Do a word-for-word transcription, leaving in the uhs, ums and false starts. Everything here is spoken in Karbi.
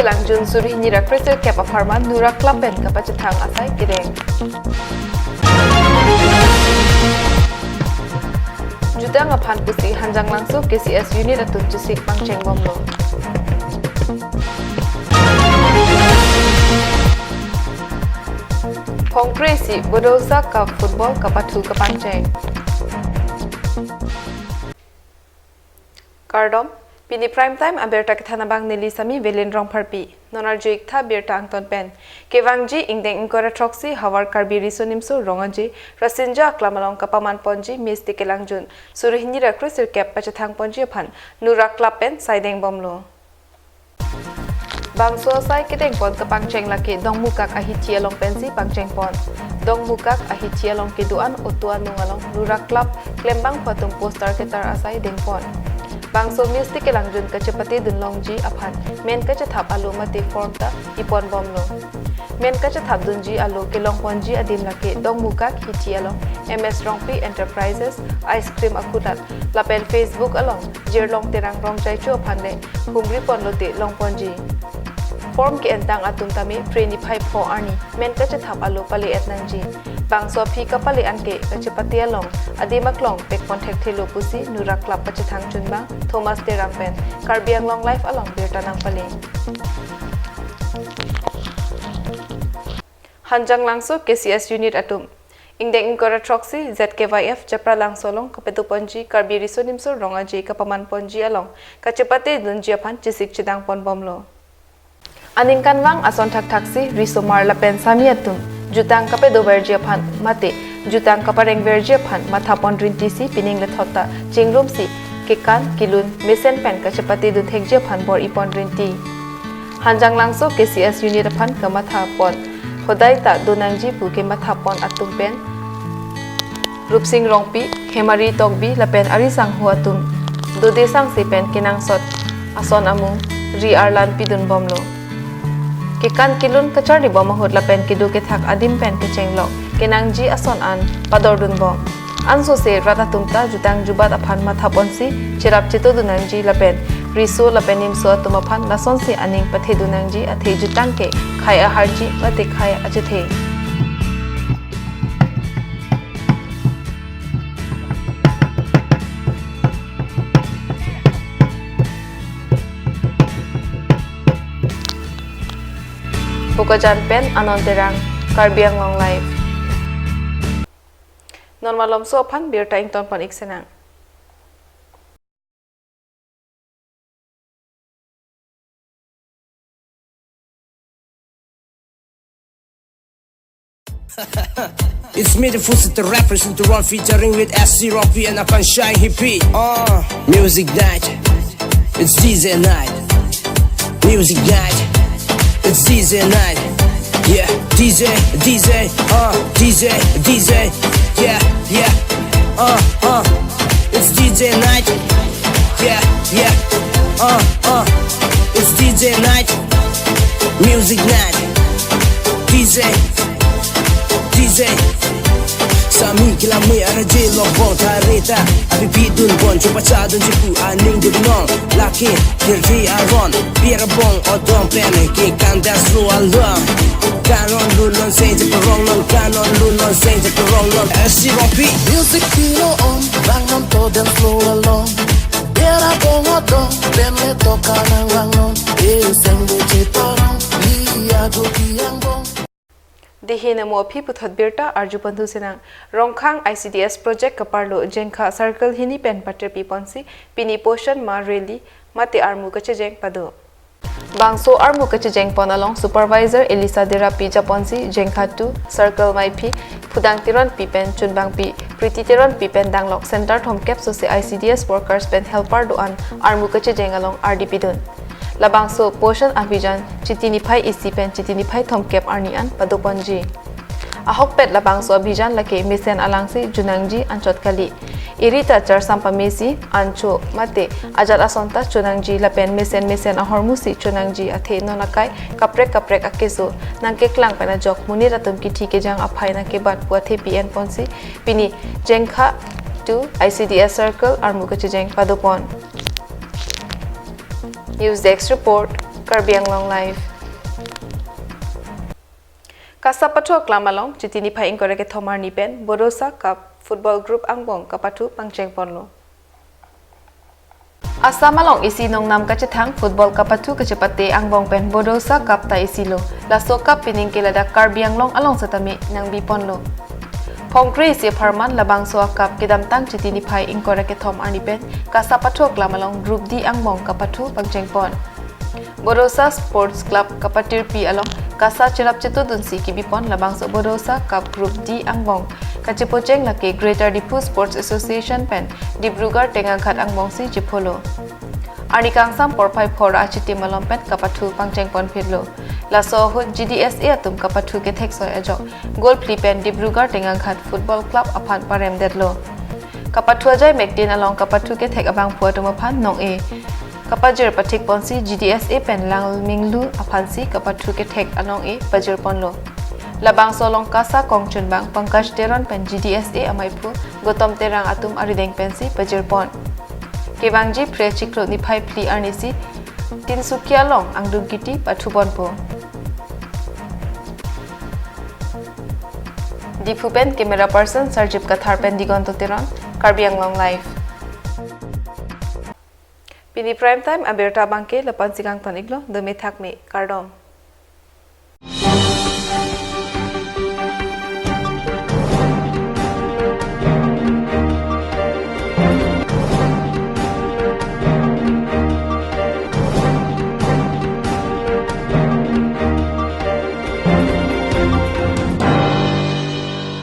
Langjun suri hini ra kre sirkep apharman Nura Club pen kapachethang asai kedeng. Jutang aphan pusi Hanjanglangso K C S unit atum chesik pangcheng bomlo. Phong kre isi Bodosa Cup football kapathu kapangcheng. Kardom, pini prime time abirta kethan abang neli sami Velen Rongpharpi. Non arju-ik tha birta angton pen. Kevangji ingdeng ingkoi ra throksi havar Karbi Riso Nimso Rong Aje Rasinja Aklam along kapaman ponji Misty Kelangjun suri hini ra kre sirkep pachethang ponji aphan Nura Club pen saideng bomlo. Bangso asai kedeng pon kapangcheng lake Dongmukak ahithi along pensi pangcheng pon. Dongmukak ahithi along kedo-an otu anung along Nura Club klembangphu atum poster ketar asai deng pon. Bangso Misty Kelangjun kachepate dun longji aphan men kachethap alo mate form ta pi pon bomlo. Men kachethap dunji alo kelong ponji adim lake Dongmukak hithi along M S Rongpi Enterprises, ice cream akulat, lapen Facebook along Jirlong Terang Rongchaicho aphan le humri pon lote long ponji. Form ke-entang atum tame Phre niphai pho arni men kachethap alo pale-et nangji. Bangso aphi kapale anke kachepate along adim aklong pek pon thekthelo pusi Nura Club pachethang chunbang Thomas Terang pen Karbi Anglong Live along birta nangpale. Hanjanglangso K C S unit atum. Ingdeng ingkoi ra throksi Z K Y F Chapralangso along kapado ponji Karbi Riso Nimso Rong Aje kapaman ponji along kachepate dunji aphan chesik chedang pon bomlo. Aningkanvang ason thakthaksi risomar lapen sami atum jutang kapado verji aphan mate jutang kapareng verji aphan matha pon rinti si pining lethot ta chingrumsi kekan kelun mesen pen kachepate dun thekji aphan bor-i pon rinti. Hanjanglangso K C S unit aphan kamatha pon hodai ta do nangji pu kematha pon atum pen Rupsing Rongpi, Khemari Tokbi lapen ari sangho atum dode sangse pen kenangsot ason amung ri arlan pidun bomlo. Kekan kelun kacharli bom ahut lapen kedo kethak adim pen kechenglok kenangji ason an pador dun bom. Ansose rat atum ta jutang jubat aphan matha ponsi cherap cheto dun nangji lapen riso lapen nimso atum aphan lasonsi aning pathe dun nangji athe jutang ke khei aharji mate khei achethe. Bokajan pen Anon Terang, Karbi Anglong Live. Non malomso aphan birta ington pon-ik sinang. It's me, the Fusi the rapper, in the one featuring with S C Rocky and Akan Shai Hippie. Uh, music night. It's D J night. Music night. It's D J night. Yeah, D J, D J, uh, D J, D J. Yeah, yeah. Uh, uh. It's D J night. Yeah, yeah. Uh, uh. It's D J night. Music night. D J. D J. Sami kelame arje lok bong thareta. Api pidun bon chupa chadun chipu aning dun non. Lake kirti aron. Pira bong odong pen ke kandas ru along. Kanon lunon se je perong non. Kanon lunon se je perong non. S C Rocky. Music pino on. Bang non to dance floor along. Pira bong odong pen le to kanang bang non. Eh, seng de chitorong. Li ago ki angbong. Dehin amo aphi puthot birta arju pon thu sinang. Rongkhang I C D S project kaparlo Jengkha Circle hini pen patrepi ponsi pini Poshan Ma rally mate armu kachejeng pado. Bangso armu kachejeng pon along Supervisor Elisa Derapi japonsi Jengkha two Circle maiphi Phudang Teronpi pen chunbangpi Priti Teronpi pen danglok center thomkep sose I C D S workers pen helper do-an armu kachejeng along ardi pidun. Labangso Poshan Abhijan Chiti niphai isi pen Chiti niphai thomkep arni an pado ponji. Ahokpet labangso abhijan lake mesen alangsi junangji anchot kali. Eri ta charsam pamesi ancho mate ajat ason ta chonangji lapen mesen mesen ahormusi chonangji athe non akai kaprek kaprek akeso nangkeklang pen ajok monit atum kithi kejang aphai nangkebat pu athepi en ponsi pini Jengkha two I C D S Circle armu kachejeng pado pon. News Desk Report, Karbi Anglong Live. Kasa Pathu Aklam along Chiti niphai ingkoi ra kethom arni pen Bodosa Cup Football Group angbong kapathu pangcheng ponlo. Assam along isi nongnam kachethang football kapathu kachepate angbong pen Bodosa Cup ta isi lo. Laso cup pining ke ladak Karbi Anglong along setame nangbi ponlo. Phongkre isi apharman labangso a-cup kedamtang Chiti niphai ingkoi ra kethom arni pen Kasa Pathu Aklam along Group D angbong kapathu pangcheng pon. Bodosa Sports Club kapatirpi along kasa cherap chetudunsi kibipon labangso Bodosa Cup Group D angbong kachepocheng lake Greater Diphu Sports Association pen Dibrugarh Tengganghat angbongsi chepholo. Arni kangsam porphai phor achitim along pen kapathu pangcheng ponphitlo. Laso ahut G D S A atum kapathu kethek soi ajok goal phli pen Dibrugarh Tengganghat Football Club aphan paremdetlo. Kapathu ajai mektin along kapathu kethek abangphu atum aphan nong-e kapajir pathik ponsi G D S A pen Langminglu aphansi kapathu kethek anong-e pajir ponlo. Labangso along kasa kongchunbang Pankaj Teron pen G D S A amaiphu Gautam Terang atum arideng pensi pajir pon. Kevangji Phre chiklo niphai phli arnisi Tinsukia along angdung kiti pathu ponpo. Diphu pen camera person Sarjip Kathar pen Digonto Teron, Karbi Anglong Live. Pini Prime Time abirta abangke lapu-ansi kangton iklo, dome thakme, kardom.